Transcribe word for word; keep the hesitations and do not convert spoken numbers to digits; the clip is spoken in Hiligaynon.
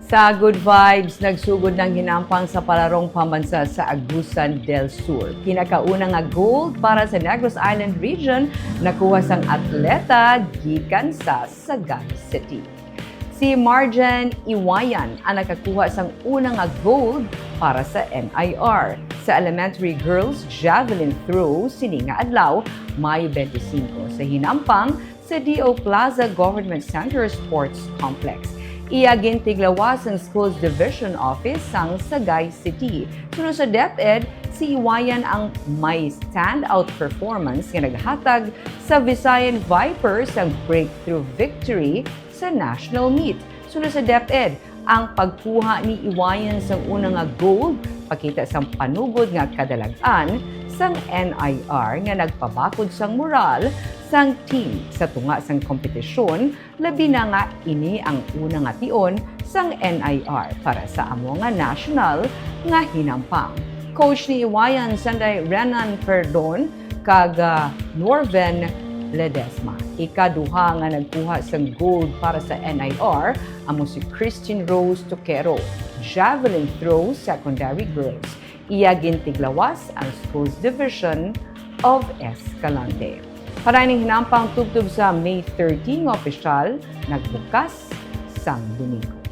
Sa Good Vibes, nagsugod ng hinampang sa palarong pambansa sa Agusan del Sur. Pinakauna nga gold para sa Negros Island Region nakuha sang atleta gikan sa Sagay City. Si Marjen Iwayan ang nakakuha sang una nga gold para sa N I R. Sa elementary girls javelin throw sini nga adlaw, Mayo twenty-five, sa hinampang sa D O Plaza Government Center Sports Complex. Iya gintiglawas ang school's division office sang Sagay City. Suno sa DepEd, si Iwayan ang may standout performance nga naghatag sa Visayan Vipers ang breakthrough victory sa national meet. Suno sa DepEd, ang pagkuha ni Iwayan sang una nga gold pakita sang panugod nga kadalag-an sang N I R nga nagpabakod sang moral sang team sa tunga sang kompetisyon, labi na nga ini ang una nga tion sang N I R para sa amo nga national nga hinampang. Coach ni Iwayan sanday Renan Perdon kag, ah, Norven Ledesma. Ikaduha nga nagkuha sang gold para sa N I R amo si Christine Rose Toquero, javelin throw secondary girls. Iya gintiglawas ang school's division of Escalante. Para ining hinampang tubtob sa May thirty nga opisyal, nagbukas sang Domingo.